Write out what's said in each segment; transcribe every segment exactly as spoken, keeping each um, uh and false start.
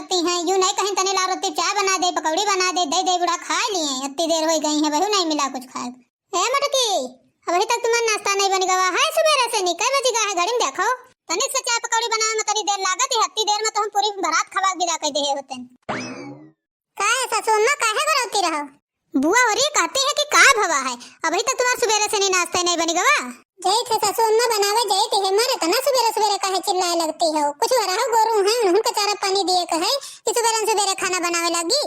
हैं, यूं नहीं कहीं तनी लाओ रोटी चाय बना दे, पकौड़ी बना दे, दे दे बूढ़ा खाए लिए, इतनी देर होइ गई है, वहू नहीं मिला कुछ खाए। ए मटकी, अबही तक तुम्हार नाश्ता नहीं बन गवा है, सुबेरे से नहीं, कै बजी गा है घड़ी में देखो। तनिक से चाय पकौड़ी बनावे में तनी देर लागत है, इतनी देर में तो हम पूरी बारात खवा के विदा कर दे होते। का है सासू अम्मा, काहे घरौती रहो? बुआ हो रही कहती है कि का भवा है, अबही तक तुम्हार सुबेरे से नहीं नाश्ता नहीं बन गवा। जय थे सासू अम्मा बनावे जय थे, हमारे तना सुबेरे सुबेरे काहे चिल्लाए लगती हो? कुछ हरहा गोरू हैं, उनका चारा पानी दिए के है कि सुबेरे सुबेरे खाना बनावे लगी?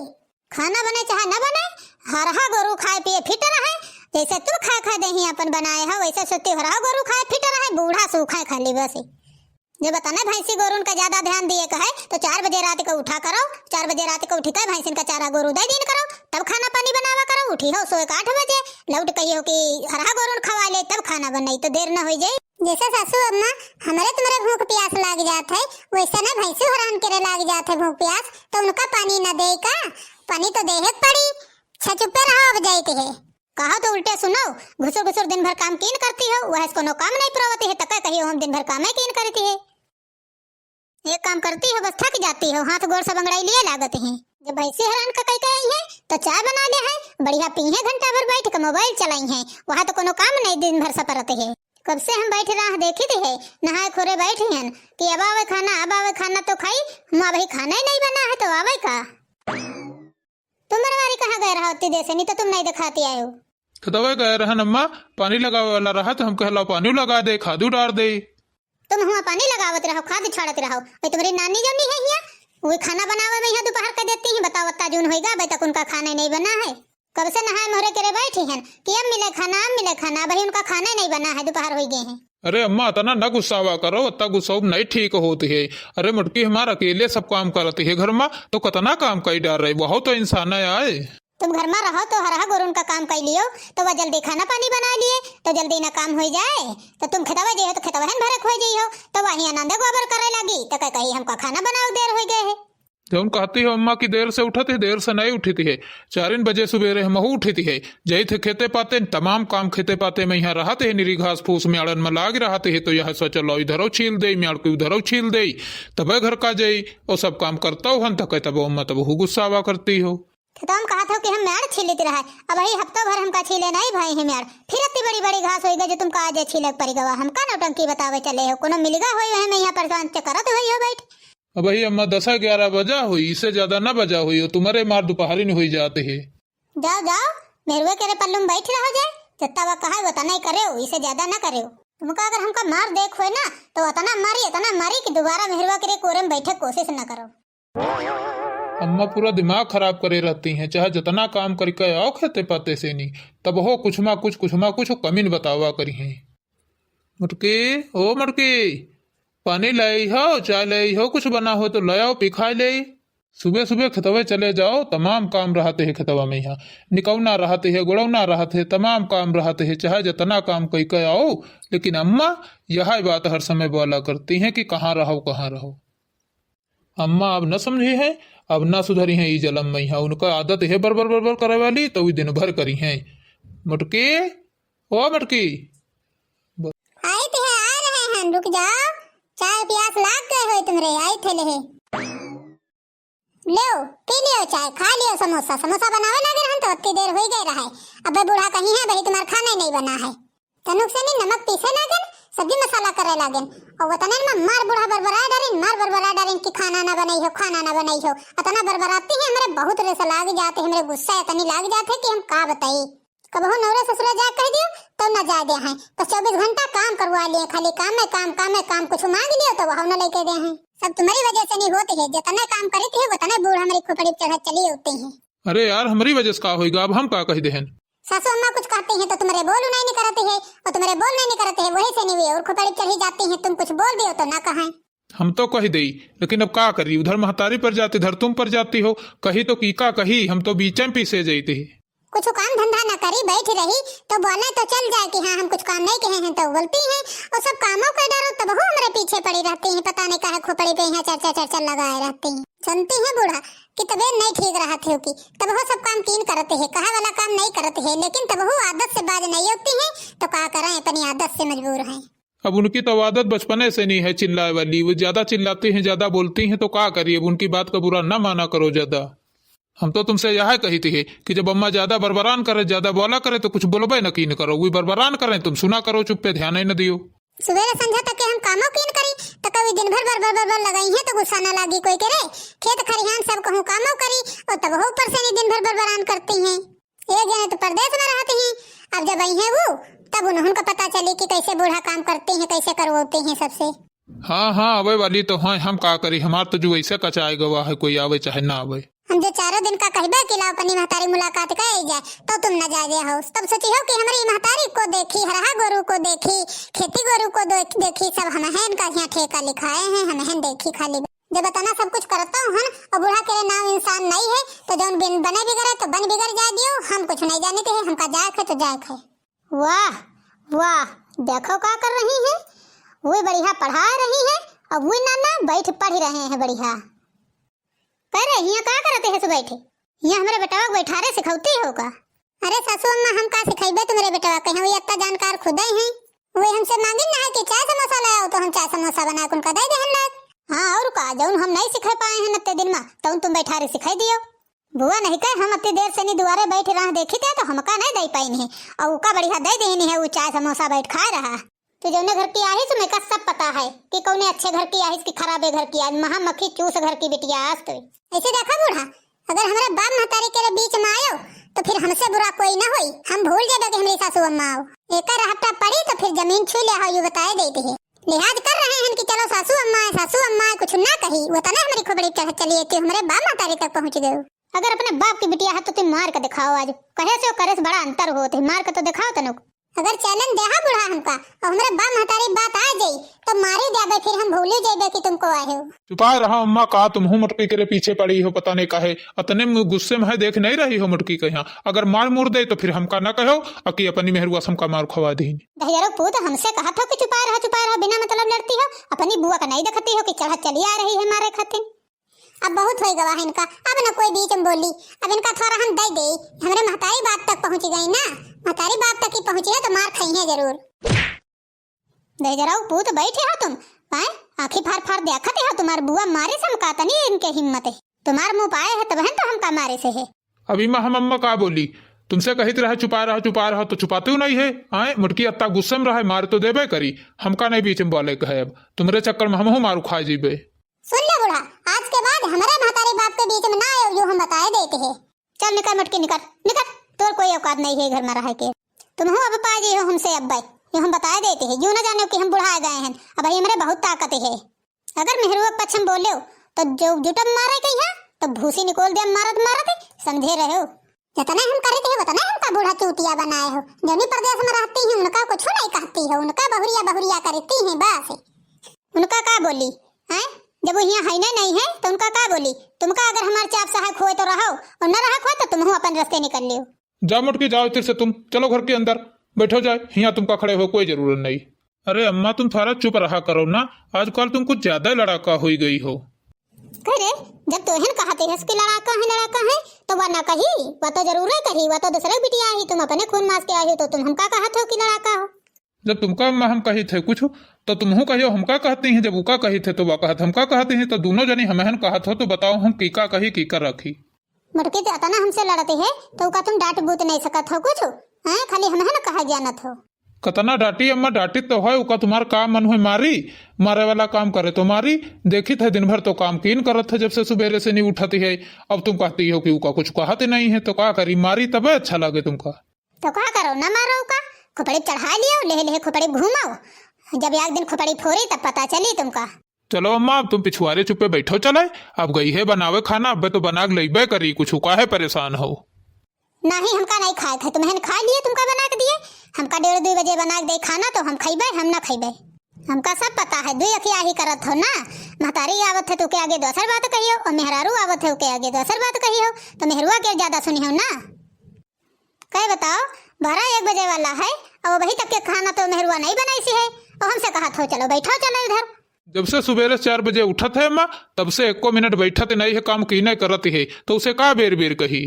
खाना बने चाहे न बने, हरहा गोरू खाए पिए फिट रहे। जैसे तुम खाए खाए देही अपन बनाए हो, वैसे सोती हरहा गोरू खाए फिट रहे, बूढ़ा सूखा है खाली बस। जब बताना भैंसी गोरू उनका ज्यादा ध्यान दिए के है, तो चार बजे रात को उठा करो, चार बजे रात को उठी के भैंसिन का चारा गोरू दे दीन करो, तब खाना पानी बनावा करो। उठी हो सोए के आठ बजे, लौट कही हो कि हरहा गोरू खवा ले, तब खाना बनाई, तो देर न हो जाए। जैसे सासू अम्मा, हमरे तुम्हरे भूख प्यास लाग जात है, वैसे ना भैंसू हरान के रे लाग जात है भूख प्यास, तो उनका पानी न दे का? पानी तो देहे के पड़ी। अच्छा चुप्पे रहो, अब जाइत है। कहो तो उल्टे सुनो, घुसुर घुसुर दिन भर काम कीन करती हो, वह से कोनो काम नहीं पुरवती है, तक कही हो हम दिन भर काम ही कीन करती है। एक काम करती हो, बस थक जाती हो, हाथ गोड़ सब अंगड़ाई लिए लागत हैं। जब भैंसी हरान का कई कही है, तो चाय बना ले है, बढ़िया पी है, घंटा भर बैठ के मोबाइल चलाई है, वहाँ तो कोनो काम नहीं दिन भर सपरत है। कब से हम बैठ राह देखी थी है, नहाए खोरे बैठी हन कि अब आवे खाना, अब आवे खाना तो खाई, हम अबही खाना ही नहीं बना है तो आवे का? तुम मरवारी कहाँ गए रहा उतनी देर से, नहीं तो तुम नहीं दिखाती आए हो। खेतवे गए रहन अम्मा, पानी लगावे वाला रहा तो हम कहला पानी लगा दे, खादू डार दे। तुम हुआ पानी लगावत रहो, खाद छाड़त रहो। भाई तुम्हारी नानी जो नहीं है हिया, वो खाना बनावे में यहाँ दोपहर कर देती हैं। बताओ अत्ता जून होइगा, अबे तक उनका खाना ही नहीं बना है। कब से नहाए मोहरे के रे बैठी हैं कि अब मिले खाना, अब मिले खाना, भाई उनका खाना ही नहीं बना है, दोपहर हो गए हैं। अरे अम्मा, अतना न गुस्सावा करो, अत्ता गुस्सा नहीं ठीक होती है। अरे मोटकी हमार अकेले सब काम करती है घर में, तो कतना काम कई डार रहे, वहो तो इंसान आए। तुम घर में रहो तो हरहा गोरुन का काम कई लियो, तो वह जल्दी खाना पानी बना लिए, तो जल्दी ना काम हो जाए। तो तुम खेतवा जे हो तो खेतवा हन भरे खोए जाई हो, तो वही आनंद गोबर करे लगी, तो कह कही हमका खाना बनाओ, देर हो गए है। जौन कहती हो अम्मा की देर से उठत है, देर से नहीं उठती है। चारिन बजे सुबेरे हमहू उठती है, जैत है खेते पाते, तमाम काम खेते पाते में यहाँ रहत है, निरी घास फूस म्याड़न में लाग रहत है, तो यह सोचल इधरो छील दे, म्याड़ के उधरो छील दे, तबे घर का जाई, और सब काम करता हो हन, तके तब अम्मा तब हु गुस्सावा करती हो। तो तुम कहत हो कि हम म्याड़ छीलित रहे, अब ही हफ्तों भर हमका छीले नहीं भाई है म्याड़, फिर इतनी बड़ी बड़ी घास होई गई जो तुमका आज छीले पड़ी गवा, हमका नौटंकी बतावे चले हो, कोनो मिलगा होई वह में यहाँ परेशान चकरत होई हो बैठ। अब ही अम्मा दस ग्यारह बजा हुई, इससे ज्यादा ना बजा हुई हो, तुम्हारे मार दोपहरी नहीं हुई जाते है। जाओ जाओ, मेहरुआ के रे पल्लू में बैठ रहो जाए, जितना वह कहा है उतना ही करे हो, इससे ज्यादा ना करे हो। तुमका अगर हमका मार देख होए ना, तो उतना मारी, इतना मारी कि दोबारा मेहरुआ के रे कोरे में बैठे कोशिश ना करो। अम्मा पूरा दिमाग खराब करे रहती हैं, चाहे जितना काम करके आओ खेते पाते से नहीं, तब हो कुछ मा कुछ, कुछ मा कुछ कमी न बतावा करी हैं। मटकी, ओ मटकी, पानी ले आई हो, चाय ले आई हो, कुछ बना हो तो ले आओ, पी खाए ले। सुबह सुबह खेतवे चले जाओ, तमाम काम रहते हैं खेतवा में। यहाँ निकौना रहते हैं, गोड़ौना रहते हैं, तमाम काम रहते हैं, चाहे जितना काम कई के आओ, लेकिन अम्मा यह बात हर समय बोला करती हैं कि कहाँ रहो, कहाँ रहो। अम्मा अब न समझी है, अब न सुधरी है ई जलम में। यहाँ उनका आदत है बरबर बरबर करे वाली, तो वी दिन भर करी है। मटकी, ओ मटकी। आई तो है, आ रहे हैं, रुक जाओ, चाय प्यास लाग गए होई तुमरे, आई थे ले। लो, पी लियो चाय, खा लियो समोसा, समोसा बनावे लागे रहन तो इतनी देर होई गए रहे। अबे बूढ़ा कहीं है, भाई तुम्हार खाना ही नहीं बना है। तनुक से नहीं नमक पीसे लागन, सब्जी मसाला करे लागन। और वतने में मार बूढ़ा बरबरा डरिन, मार बरबरा डरिन कि खाना ना बनाई हो, खाना ना बनाई हो। इतना बरबराती है, हमरे बहुत रेस लाग जाते, हमरे गुस्सा इतनी लाग जाते कि हम का बताई। कबहू नौरे ससुरे जा कह दियो, तो न जाए दे हैं। बस चौबीस घंटा काम करवा लिए, खाली काम में काम, काम में काम, कुछ मांग लियो तो वह न लेके दे हैं। सब तुम्हारी वजह से नहीं होते है, जितने काम करी थे, उतने बूढ़ हमारी खोपड़ी पे चढ़ा चली होते हैं। अरे यार, हमारी वजह से का होइगा, अब हम का कह दे हैं? सासू अम्मा कुछ कहती हैं तो तुम्हारे बोल नहीं करते हैं, और तुम्हारे बोल नहीं करते हैं, वही से नहीं हुए और खोपड़ी पे चढ़ी जाती हैं, तुम कुछ बोल दियो तो ना कहें। हम तो कह देई, लेकिन अब का करी, उधर महतारी पर जाती, इधर तुम पर जाती हो, कही तो की का कही, हम तो बीच में पीसे जाते हैं। कुछ काम धंधा न करी, बैठी रही, तो बोले तो चल जाए कि हाँ, हम कुछ काम नहीं कहे हैं, तो बोलती हैं, और सब कामों के डरो तब वो हमारे पीछे पड़ी रहती हैं, पता नहीं काहे खोपड़ी पे यहाँ चर्चा चर्चा लगाए रहती हैं। सुनती हैं बूढ़ा कि तबीयत नहीं ठीक रहत है कि तब वो सब काम कीन करते हैं, कहा वाला काम नहीं करते हैं, लेकिन तब वो आदत से बाज नहीं होती हैं, तो का करें, अपनी आदत से मजबूर हैं। अब उनकी तो आदत बचपने से नहीं है चिल्लाए वाली, वो ज्यादा चिल्लाती हैं, ज्यादा बोलती हैं, तो का करिए, अब उनकी बात का बुरा ना माना करो ज्यादा। हम तो तुमसे यह कही थी कि जब अम्मा ज्यादा बरबरान करे, ज्यादा बोला करे, तो कुछ बोलबे न कीन करो, वो बरबरान करें, तुम सुना करो, चुप्पे ध्यान ही न दियो। सुबेरे संझा तक के हम कामो कीन करी, तो कभी दिन भर बर बर बर बर लगाई है, तो गुस्सा ना लागी कोई के रे। खेत खरिहान सब कहूँ कामो करी, और तब हो ऊपर से नहीं दिन भर बरबरान करती हैं। एक जने तो परदेस में रहती हैं, अब जब आई हैं वो, तब उन्होंने का पता चली कि कैसे बूढ़ा काम करती हैं, कैसे करवाती हैं सबसे। हाँ, हाँ, आवे वाली तो हैं, हम का करी, हमार तो जो ऐसे कचाए गवा है, कोई आवे चाहे ना आवे। हम जो चारों दिन का कहबे कि लाओ अपनी महतारी मुलाकात करे जाए, तो तुम न जाए हो। तब सोची हो कि हमारी महतारी को देखी, हरहा गोरू को देखी, खेती गोरू को देख-, देखी, सब हम हैं इनका यहाँ ठेका लिखाए हैं, हम हैं देखी खाली। जब इतना सब कुछ करता हूँ हन, और बूढ़ा के नाम इंसान नहीं है, तो जौन बिन बने बिगड़े तो बन बिगड़ जाए दियो, हम कुछ नहीं जाने थे, हमका जाए खे तो जाए खे। वाह, वाह, देखो का कर रही हैं, वो बढ़िया पढ़ा रही हैं, और वो नाना बैठ पढ़ रहे हैं बढ़िया। कह रहे, हियाँ का करते हैं सो बैठे? हियाँ हमरे बेटवा को बैठारे सिखौती हो का? अरे सासू अम्मा, हम का सिखाइबे तुम्हरे बेटवा के, वो इतना जानकार खुदे हैं। वो हमसे मांगिन ना है कि चाय समोसा ले आओ, तो हम चाय समोसा बना के उनका दे देहन लाग। हाँ, और का, जौन हम नहीं सिखा पाए हैं नत्ते दिन में, तौन तुम बैठारे सिखाई दियो। बुआ नहीं कहे, हम अति देर से नहीं दुआरे बैठ रहा देखी थे, तो हमका नहीं दे पाइन है, और उका बढ़िया दे देनी है, वो चाय समोसा बैठ खाए रहा। तू जौने घर की आहिस, मेका सब पता है कि कौने अच्छे घर की आहिस कि खराबे घर की। आज महा मक्खी चूस घर की बिटिया आज तो। ऐसे देखा बूढ़ा, अगर हमारे बाप महतारी के बीच में आयो, तो फिर हमसे बुरा कोई ना होई। हम भूल जाबे कि हमारी सासू अम्मा आओ। एकर रहटा पड़ी तो फिर जमीन छू ले हो, यू बताए देती है। लिहाज कर रहे हैं कि चलो सासू अम्मा है, सासू अम्मा है, कुछ ना कही, वो तने हमारी खोपड़ी चढ़ चली है कि हमारे बाप महतारी तक पहुँच गए। अगर अपने बाप की बिटिया है तो तुम मार के दिखाओ आज। कहे से और करे से बड़ा अंतर होत है, मार के तो दिखाओ तनुक। अगर चैलेंज देहा बूढ़ा हमका और हमरे बाप महतारी बात आ जाई, तो मारी जाबे, फिर हम भूली जाबे कि तुमको आए हो। चुपाए रहा अम्मा, का तुम हो मोटकी के रे पीछे पड़ी हो, पता नहीं काहे अतने मु-, गुस्से में है, देख नहीं रही हो मोटकी के यहाँ। अगर मार मुर दे तो फिर हमका ना कहो, अकी अपनी मेहरुआ से हमका मार खवा दीन। दहिजरो पूत, हमसे कहत हो कि चुपाए रहा, चुपाए रहा, बिना मतलब लड़ती हो, अपनी बुआ का नहीं देखती हो कि चढ़त चली आ रही है मारे खातिर। अब बहुत होई गवा है इनका, अब न कोई बीच में बोली। अब इनका थोड़ा हम दे दे, हमरे महतारी बाप तक पहुँच गई ना, महतारी बाप तक ही पहुँची है तो मार खाई है जरूर। दहिजरऊ पूत बैठे हो तुम, हैं? आँखी फार फार देखते हो, तुम्हार बुआ मारे से हमका तनी इनके हिम्मत है, तुम्हार मुँह पाए है तबहन तो हमका मारे से है। अभी माँ हम अम्मा का बोली, तुमसे कहित रहे चुपा रहा, चुपा रहा, तो चुपाते नहीं है। आए मोटकी अत्ता गुस्से में रहे, मार तो देबे करी, हमका नहीं बीच में बोले कहे। अब तुम्हरे चक्कर में हमहू मारू खा जीबे। सुन ले बूढ़ा, आज के बाद हमरे महतारी बाप के बीच में ना आयो, यो हम बताए देते हैं। चल निकर मोटकी निकर, निकर, तोर कोई औकात नहीं है घर में रहे के। तुमहू अब पा जी हो हमसे अब्बे, यो हम बताए देते हैं, यो ना जाने कि हम बुढ़ा गए हैं, अब हमरे बहुत ताकत है। अगर मेहरुआ के पक्ष में बोलेव, तो जो जुटब मारे कहिया, तो भूसी निकोल देब मारत मारत, समझे रहेव। जतने हम करे थे, वतने हमका बूढ़ा चूतिया बनाए हो। जौनी प्रदेश में रहती हैं, उनका कुछ नहीं कहती हो, उनका बहुरिया बहुरिया करती हैं बस। उनका का बोली, हैं? जब वो हियाँ है नहीं, नहीं है, तो उनका का बोली? तुमका अगर हमार चाप सहायक होए तो रहो, और न रहक होए तो तुमहू अपन रस्ते निकल लियो। जा मोटकी, जाओ इधर से तुम, चलो घर के अंदर, बैठो जाए, हियाँ तुमका खड़े हो कोई जरूरत नहीं। अरे अम्मा, तुम थोड़ा चुप रहा करो ना, आजकल तुम कुछ ज्यादा लड़ाका हुई गई हो। करे, जब तोहन कहते हस कि लड़ाका है, लड़ाका है, तो वह ना कही, वह तो जरूर है कही, वह तो दूसरे बिटिया आई, तुम अपने खून मास के आई हो, तो तुम हमका कहत हो कि लड़ाका हो? जब तुमका अम्मा हम कही थे कुछ, तो तुमहू कहियो हमका कहती हैं, जब उका कही थे तो वह कहत हमका कहती हैं, तो दोनों जनी हमहन कहत हो, तो बताओ हम की का कही, की का रखी? मोटकी तो अतना हमसे लड़ते है, तो उका तुम डांट बूत नहीं सकत हो कुछ, हैं? खाली हमहन कहा जानत हो। कतना डांटी अम्मा, डांटी तो है, उका तुम्हार का मन होए मारी, मारे वाला काम करे तो मारी, देखी थे दिन भर तो काम कीन करत है, जब से सुबेरे से नहीं उठती है, अब तुम कहती हो कि उका कुछ कहत नहीं है, तो का करी, मारी तबे अच्छा लगे तुमका। तो का करो, ना मारो उका, खोपड़ी चढ़ा लियो, लेहे लेहे खोपड़ी घूमाओ, जब एक दिन खोपड़ी फोरी तब पता चली तुमका। चलो अम्मा, अब तुम पिछुआरे चुप्पे बैठो, चले, अब गई है बनावे खाना, अब तो बना के लइबे करी, कुछ काहे परेशान हो। नहीं, हमका नहीं खाए थे, तुम्हें खा लिए, तुमका बना के दिए, हमका डेढ़ दो बजे बना के दे खाना, तो हम खइबे, हम ना खइबे। हमका सब पता है, दुई अखिया ही करत हो ना, महतारी आवत है तो के आगे दोसर बात कहियो, और मेहरारू आवत है के आगे दोसर बात कहियो, तो मेहरुआ के ज्यादा सुनी हो ना। कहे बताओ, बारह एक बजे वाला है, और अभी तक के खाना तो मेहरुआ नहीं बनाई सी है, और हमसे कहत हो चलो बैठो, चलो इधर। जब से सुबेरे चार बजे उठत है अम्मा, तब से एको मिनट बैठत नहीं है, काम कीने करत है, तो उसे का बेर बेर कही?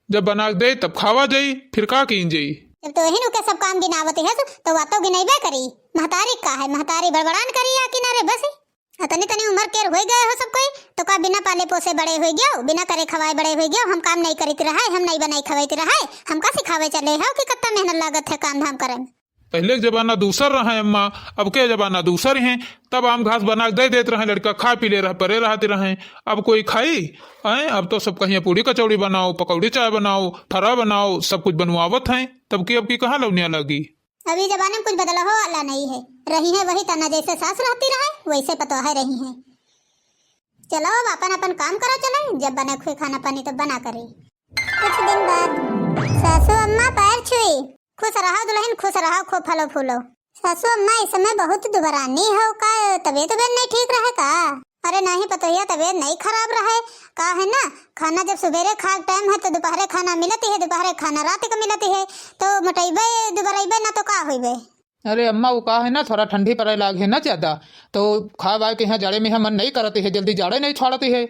जब बना के दे तब खावा जाई, फिर का कीन जाई? जब तोहिन उके सब काम गिनावत है, तो वा तो गिनइबे करी। महतारी का है, महतारी बड़बड़ान करी या कि ना रे, बस। अतनी तनी उम्र केर होइ गए हो सब कोई, तो का बिना पाले पोसे बड़े होइ गयो, बिना करे खवाए बड़े होइ गयो? हम काम नहीं करीत रहे, हम नहीं बनाई खवाइत रहे, हमका सिखावे चले हो कि कत्ता मेहनत लागत है काम धाम करे में? पहिले के जमाना दूसर रहे अम्मा, अब के जमाना दूसर हैं। तब आम घास बना के दे देत रहे, लड़का खा पी ले रहे, परे रहत रहे। अब कोई खाई? आए, अब तो सब कहिए पूड़ी कचौड़ी बनाओ, पकौड़ी चाय बनाओ, फरा बनाओ, सब कुछ बनवावत हैं। तब की अब की कहाँ लौनिया लागी? अभी जमाने में कुछ बदलाव वाला नहीं है, रही है वही तना, जैसे सास रहती रहे वैसे पतोह रही है। चलो अब अपन अपन काम करो, चले जब बने खुए खाना पानी तब बना करी। कुछ दिन बाद सासू अम्मा पैर छुई। खुश रहो दुल्हन, खुश रहो, खूब फलो फूलो। सासू अम्मा, इस समय बहुत दुबरानी हो का, तबीयत उबीयत नहीं ठीक रहे का? अरे नहीं पतोहिया, तबीयत नहीं खराब रहे। का है ना, खाना जब सुबेरे खा के टाइम है तो दोपहरे खाना मिलती है, दोपहरे खाना रात को मिलती है, तो मोटइबे दुबरइबे ना तो का होइबे। अरे अम्मा, वो का है ना, थोड़ा ठंडी पड़े लाग है ना ज्यादा, तो खा वाए के यहाँ जाड़े में यहाँ मन नहीं करती है, जल्दी जाड़े नहीं छोड़ती है।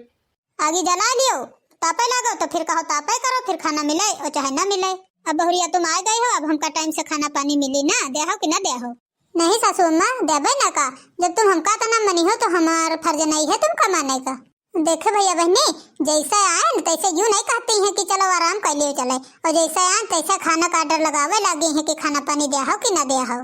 आगी जला लियो, तापे लागो तो फिर कहो तापे करो, फिर खाना मिले और चाहे ना मिले। अब बहुरिया तुम आ गई हो, अब हमका टाइम से खाना पानी मिली ना, दे हो कि ना दे हो? नहीं सासू अम्मा, देबे ना का, जब तुम हमका तना मनी हो तो हमार फर्ज नहीं है तुमका माने का। देखे भैया बहनी, जैसे आए न तैसे यूं नहीं कहती हैं कि चलो आराम कर लियो चले, और जैसे आए तैसे खाना का ऑर्डर लगावे लागी हैं कि खाना पानी दे हो कि ना दे हो।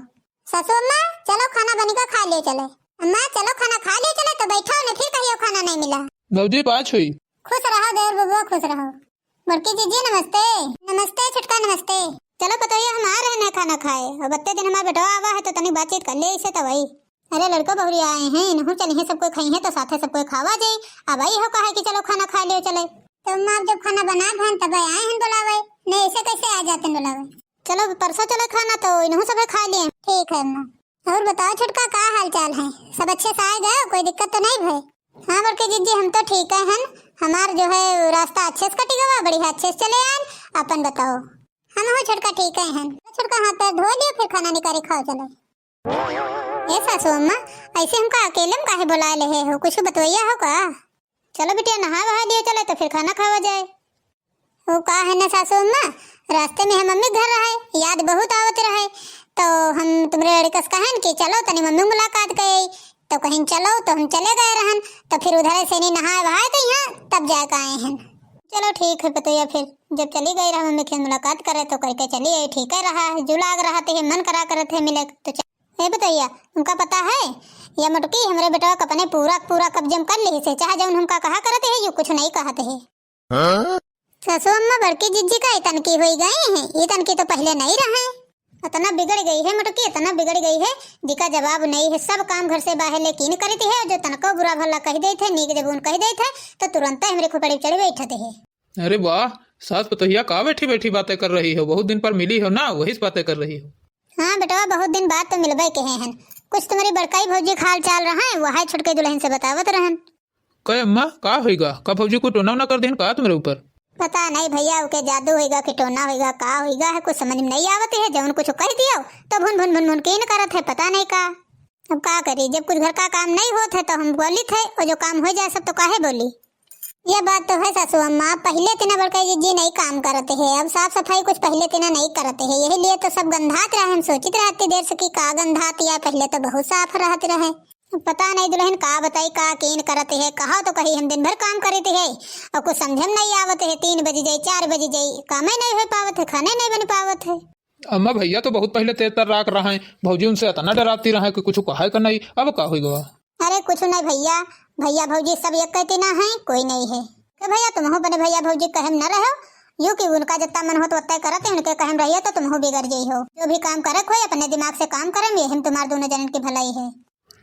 सासू अम्मा, चलो खाना बनी का खा लियो चले। अम्मा, चलो खाना खा लियो चले, तो बैठो न फिर कहियो खाना नहीं मिला। भौजी पाँच हुई। खुश रहो देवर बबुआ, खुश रहो। बड़की जीजी नमस्ते। नमस्ते छोटका नमस्ते। चलो पतोहिया, हम आ रहे हैं खाना खाए, अब अत्ते दिन हमार बेटवा आवा है तो तनी बातचीत कर ले इसे तो वही। अरे लड़को बहुरी आए हैं, इनहू चली हैं, सब कोई खाई हैं तो साथे सब कोई खावा जाई। अब आई हो कहा कि चलो खाना खा लियो चले। तो अम्मा, आप जब खाना बना भन तब आए हैं बुलावे, नहीं ऐसे कैसे आ जाते बुलावे? चलो परसों चले खाना तो इनहू सब खा लिए। ठीक है अम्मा। और बताओ छोटका, का हाल चाल है? सब अच्छे से आए गए, कोई दिक्कत तो नहीं भई? हाँ बड़की जीजी, हम तो ठीक है हन। हमार जो है रास्ता अच्छे से कटी गवा, बढ़िया अच्छे से चले आन। अपन बताओ। हम हो छोटका ठीक है हन। छोटका हाथ पैर धो लियो, फिर खाना निकाले खाओ चलो। ए सासू अम्मा, ऐसे हमका अकेले में काहे बुलाए ले हो, कुछ बतवैया हो का? चलो बिटिया, नहा वहा लियो चले तो फिर खाना खावा जाए। वो का है ना सासू अम्मा, रास्ते में हम मम्मी घर रहे, याद बहुत आवत रहे, तो हम तुम्हरे लड़का से कहन कि चलो तनी मम्मी मुलाकात करे, तो कहिन चलो, तो हम चले गए रहन, तो फिर उधर से नहीं नहाए वहाए के यहाँ तब जाए के आए हैं। चलो ठीक है पतोहिया, फिर जब चली गई रहा मम्मी के मुलाकात करे तो करके चली आई, ठीक है रहा, जुलाग रहा तो ये मन करा करत है मिले तो चल। ए पतोहिया, तुमका पता है या मोटकी हमरे बेटवा का अपने पूरा पूरा कब्जे में कर ली से, चाहे जौन हमका कहा करत है, यू कुछ नहीं कहत है। हाँ? सासू अम्मा, बड़की जिज्जी का इतन की हुई गई हैं, इतन की तो पहिले नहीं रहे। इतना बिगड़ गई है मोटकी, इतना बिगड़ गई है, जिका जवाब नहीं है। सब काम घर से बाहर लेकिन करती है, जो तनको बुरा भला कह देत है, नीक जबून कह देत है, तो तुरंत हमरे खोपड़ी पे चढ़ बैठत है। अरे वाह, सास पतोहिया का बैठी बैठी बातें कर रही हो, बहुत दिन पर मिली हो ना, वही से बातें कर रही हो। हाँ बेटवा, बहुत दिन बाद तो मिलबे के हैं। कुछ तुम्हारी बड़काई भौजी का हाल चाल रहा है, वह छोटके दुल्हन से बतावत रहन। कहे अम्मा, का होइगा? का भौजी को टोना वोना कर देहन का तुम्हरे ऊपर? पता नहीं भैया, उके जादू होइगा कि टोना होइगा, का होइगा है, कुछ समझ में नहीं आवत है। जौन कुछ कह दियो तो भुन भुन भुन भुन कीन करत है, पता नहीं का। अब का करी, जब कुछ घर का काम नहीं होत है तो हम बोलित है, और जो काम हो जाए सब तो काहे बोली। ये बात तो है सासू अम्मा, पहले इतना बड़का जिज्जी नहीं काम करते है, अब साफ सफाई कुछ पहले इतना नहीं करते है, यही लिए तो सब गंधात रहे। हम सोचित रहते देर से कि का गंधात या, पहले तो बहुत साफ रहते रहे। पता नहीं दुल्हन का बताई, का कीन करत है, कहा तो कही हम दिन भर काम करत है और कुछ समझे में नहीं आवत है। तीन बज जाई, चार बज जाई, कामे नहीं हो पावत है, खाने नहीं बन पावत है। अम्मा, भैया तो बहुत पहले तेज तर्राक रहे, भौजी उनसे इतना डराती रहे कि कुछ कहे का नहीं, अब का हुई गवा? अरे कुछ नहीं भैया, भैया भौजी सब एक कहती ना है, कोई नहीं है। तो भैया तुम हो बने भैया भौजी कहे में न रहो, यू कि उनका जितना मन हो तो उतना करत है, उनके कहे में रहिए तो तुम हो बिगड़ जाई हो। जो भी काम करे कोई अपने दिमाग से काम करे, यही में तुम्हारे दोनों जनन की भलाई है।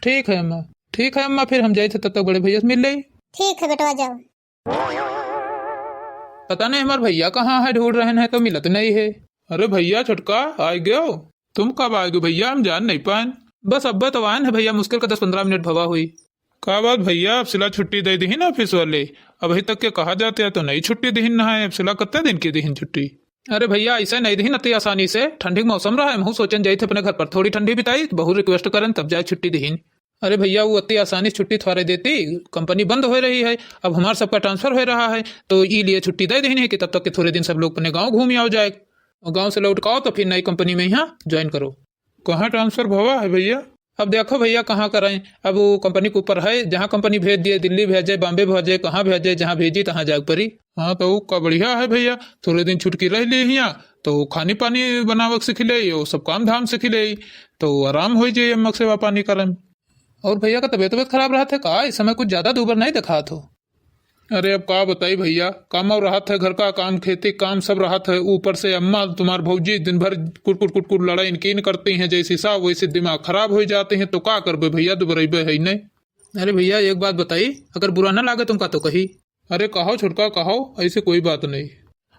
ठीक है अम्मा, ठीक है अम्मा, फिर हम जाइत है तब तक बड़े भैया से मिल लेई। ठीक है बेटवा, जाओ। पता नहीं हमार भैया कहाँ है, ढूंढ रहन है तो मिलत नहीं है। अरे भैया छोटका, आ गयो? तुम कब आ गयो भैया, हम जान नहीं पाएन। बस अब्बे तो आएन है भैया, मुश्किल का दस पन्द्रह मिनट भवा हुई। का बात भैया, अफसिला छुट्टी दे दिहिन ऑफिस वाले? अभी तक के कहा जाते हैं तो नहीं छुट्टी दिहिन ना है, अफसिला कितने दिन की दिहिन छुट्टी? अरे भैया, ऐसे नहीं दिहिन अति आसानी से। ठंडी के मौसम रहा है, हमहू सोचन जाइत है अपने घर पर थोड़ी ठंडी बिताई, बहुत रिक्वेस्ट करन तब जाए छुट्टी दिहिन। अरे भैया, वो अति आसानी से छुट्टी थोड़े देती, कंपनी बंद हो रही है, अब हमार सबका ट्रांसफर हो रहा है, तो ई लिए छुट्टी दे दिहिन है कि तब तक के थोड़े दिन सब लोग अपने गाँव घूम आओ जाए। और गाँव से लौट के आओ तो फिर नई कंपनी में यहाँ ज्वाइन करो। कहाँ ट्रांसफर भवा है भैया? अब देखो भैया, कहाँ कराएं, अब वो कंपनी के ऊपर है, जहाँ कंपनी भेज दिए, दिल्ली भेजे, बॉम्बे भेजे, कहाँ भेजे, जहाँ भेजी तहाँ जाए परी। हाँ, तो वो का बढ़िया है भैया, थोड़े दिन छुट्टी रह ली हियाँ, तो खानी पानी बनावे के सीख ले, वो सब काम धाम सीख ले, तो आराम हो जाए अम्मा के सेवा पानी करे में। और भैया का तबीयत, तबीयत खराब रहत है का? इस समय कुछ ज्यादा दूबर नहीं दिखात हो। अरे अब का बताई भैया, काम और रहत है, घर का काम, खेती काम सब रहत है, ऊपर से अम्मा तुम्हार भौजी दिन भर कुटकुट कुटकुट लड़ाई इनकी न करती हैं, जैसी साहब वैसे दिमाग खराब हो जाते हैं, तो का करबे भैया, दुबरैबे है नहीं। अरे भैया एक बात बताई, अगर बुरा ना लागे तुमका तो कही। अरे कहो छोटका कहो, ऐसे कोई बात नहीं।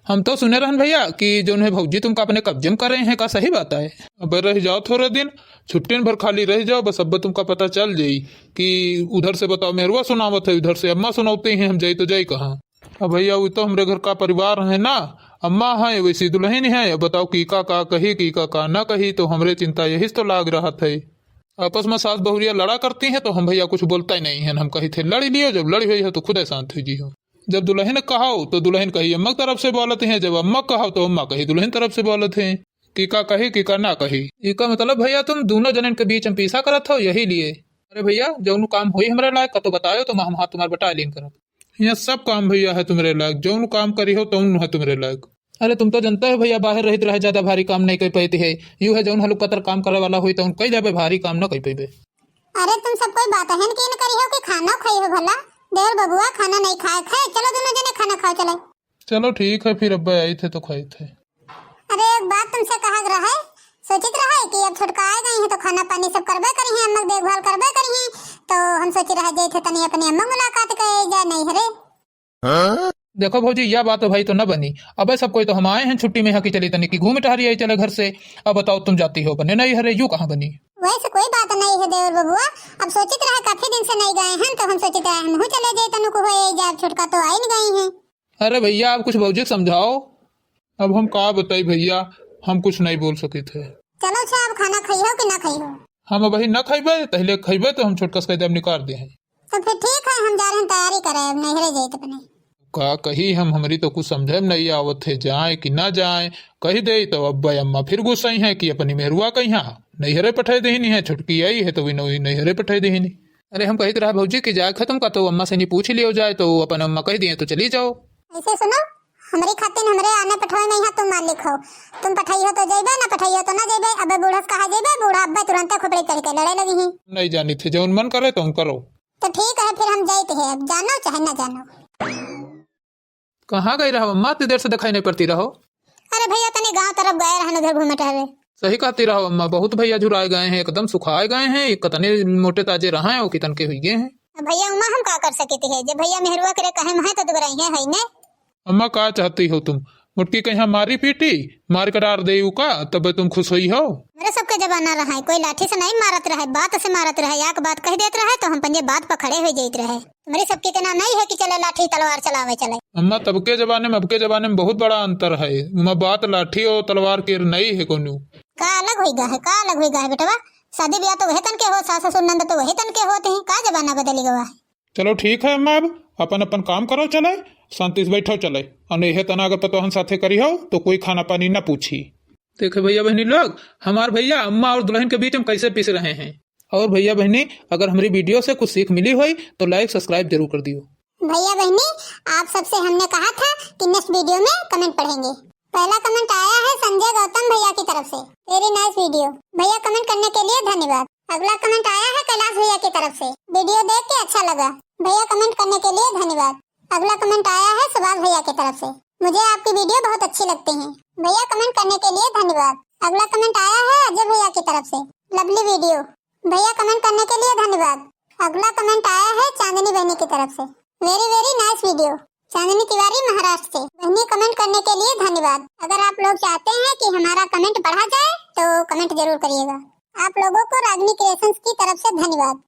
हम तो सुने रहन भैया कि जौन है भौजी तुमका अपने कब्जे में करे हैं, का सही बात है? अबे रह जाओ थोड़े दिन, छुट्टिन भर खाली रह जाओ, बस अब तुमका पता चल जाई कि उधर से बताओ मेहरुआ सुनावत है, उधर से अम्मा सुनावते हैं, हम जाई तो जाई कहाँ? अब भैया वो तो हमरे घर का परिवार है ना, अम्मा है वैसी दुल्हन है, अब बताओ की का का कही, की का का ना कही, तो हमरे चिंता यही से तो लाग रहत है। आपस में सास बहुरिया लड़ा करती हैं तो हम भैया कुछ बोलता ही नहीं है, हम कही थे लड़ी लियो, जब लड़ी हुई है तो खुदे शांत हुई जी हो। जब दुल्हन कहाओ तो दुल्हन कही अम्मा की तरफ से बोलत हैं, जब अम्मा कहाओ तो अम्मा कही दुल्हन तरफ से बोलत हैं। की का कही, की का ना कही। इका मतलब भैया तुम दोनों जनन के बीच में पीसा करत हो, यही लिए। अरे भैया जौन काम होई हमरे लायक का तो बतायो, तो हम हाथ तुम्हार बटा लीन करब। यहाँ सब काम भैया है तुम्हरे लायक, जौन काम करी हो तौन है तुम्हरे लायक। अरे तुम तो जानते हो भैया, बाहर रहित रहे ज्यादा भारी काम नहीं कर पाती है। यू है जौन हलुक पतर काम करे वाला होई तौन कई जाबे, भारी काम न कर पाबे। अरे तुम सब कोई बात है कि न करी हो कि खाना खाई हो भला? देवर बबुआ खाना नहीं खाए थे, चलो दोनों जने खाना खाओ चले। चलो ठीक है, फिर अब्बे आई थे तो खाई थे। अरे एक बात तुमसे कहा रहा है, सोचित रहा है कि अब छोटका आ गई है तो खाना पानी सब करबे करी है, अम्मा की देखभाल करबे करी है, तो हम सोची रहा जाई थे तनी अपनी अम्मा मुलाकात करे जा नहीं हरे। देखो भौजी, या बात तो भाई तो न बनी। अबे सब कोई तो हम आए हैं छुट्टी में, यहाँ की चली तनी की घूम टहरी आई चले घर से। अब बताओ तुम जाती हो अपने नहीं हरे, यू कहाँ बनी? वैसे कोई बात नहीं है देवर बबुआ, अब सोचित रहा काफी दिन से नहीं गए हैं तो हम सोचित रहे हम चले जाए तनु को हो जाए, छोटका तो आई नहीं गई है। अरे भैया, आप कुछ भौजी के समझाओ। अब हम का बताई भैया, हम कुछ नहीं बोल सके थे। चलो अच्छा, अब खाना खाई हो कि ना खाई हो? हम अबही ना खइबे, पहले खइबे तो हम छोटका से कह दे, अब निकाल दे हैं। तो फिर ठीक है, हम जा रहे हैं तैयारी करे, अब नैहरे जाए अपने। का कही हम, हमरी तो कुछ समझे में नहीं आवत है, जाए कि ना जाए। कही दे तो अब्बा अम्मा फिर गुस्साई हैं कि अपनी मेहरुआ कहीं नैहरे पठाए देहिनी है, छुटकी आई है तो वी नौ-, नैहरे पठाए देहिनी। अरे हम कहित रहा भौजी कि जाए खत्म का तो अम्मा से नहीं पूछ लियो जाए, तो अपन अम्मा कह दिए तो चली जाओ। ऐसे सुनो, हमरी खातिर हमरे आने पठवे में यहाँ तुम मालिक हो, तुम पठाई हो तो जइबे, ना पठाई हो तो ना जइबे। अबे बूढ़ा से कहा जइबे, बूढ़ा अब्बे तुरंते खोपड़ी चढ़ के लड़े लगी ही। नहीं जानी थे, जौन मन करे तौन करो। तो ठीक है, फिर हम जाइत है, अब जानो चाहे ना जानो। कहाँ गई रहो अम्मा, इतनी देर से दिखाई नहीं पड़ती रहो। अरे भैया, तनी गांव तरफ गए रहन, उधर घूमे टहरे। सही कहती रहो अम्मा, बहुत भैया झुराए गए हैं, एकदम सुखाए गए हैं, कतने मोटे ताजे रहे हैं, वो कितन के हुई गए हैं। अब भैया उमा हम का कर सके थे, जब भैया मेहरुआ करे कहे महे तो दुबराई है, है ने। अम्मा का चाहती हो तुम, मोटकी कहीं मारी पीटी, मार के डार दे का, तब तुम खुश हुई हो? मेरे सबके जमाना रहा है, कोई लाठी से नहीं मारत रहा है, बात से मारत रहा है, एक बात कह देत रहा है तो हम पंजे बात पर खड़े हो जाइत रहे। तुम्हरी सबके इतना नहीं है कि चले लाठी तलवार चलावे चले। अम्मा, तब के जमाने में, अब के जमाने में बहुत बड़ा अंतर है। उमा बात लाठी और तलवार के नहीं है कोनो। का अलग होई गा है, का अलग होई गा है बेटवा? शादी ब्याह तो वही तन के हो, सास ससुर नंद तो वही तन के होते हैं। का जमाना बदली गवा है? चलो ठीक है अम्मा, अब अपन अपन काम करो चले, शांति से बैठो चले। और यह तना अगर पतोहन साथे करी हो तो कोई खाना पानी ना पूछी। देखे भैया बहनी लोग, हमार भैया अम्मा और दुल्हन के बीच में कैसे पिस रहे हैं। और भैया बहनी, अगर हमरी video से कुछ सीख मिली होई तो like subscribe जरूर कर दियो। भैया बहनी, आप सबसे हमने कहा था कि next video में comment पढ़ेंगे। पहला comment आया है संजय गौतम भैया की तरफ से, very nice video। भैया comment करने के लिए धन्यवाद। अगला comment आया है कैलाश भैया की तरफ से, video देख के अच्छा लगा। भैया comment करने के लिए धन्यवाद। अगला comment आया है सुभाष भैया की तरफ से, मुझे आपकी video बहुत अच्छी लगती है। भैया comment करने के लिए धन्यवाद। अगला comment आया है अजय भैया की तरफ से, lovely video। भैया comment करने के लिए धन्यवाद। अगला comment आया है चांदनी बहनी की तरफ से, very very nice video। चांदनी तिवारी महाराष्ट्र से। बहनी comment करने के लिए धन्यवाद। अगर आप लोग चाहते हैं कि हमारा comment पढ़ा जाए तो comment जरूर करिएगा। आप लोगों को रागनी Creations की तरफ से धन्यवाद।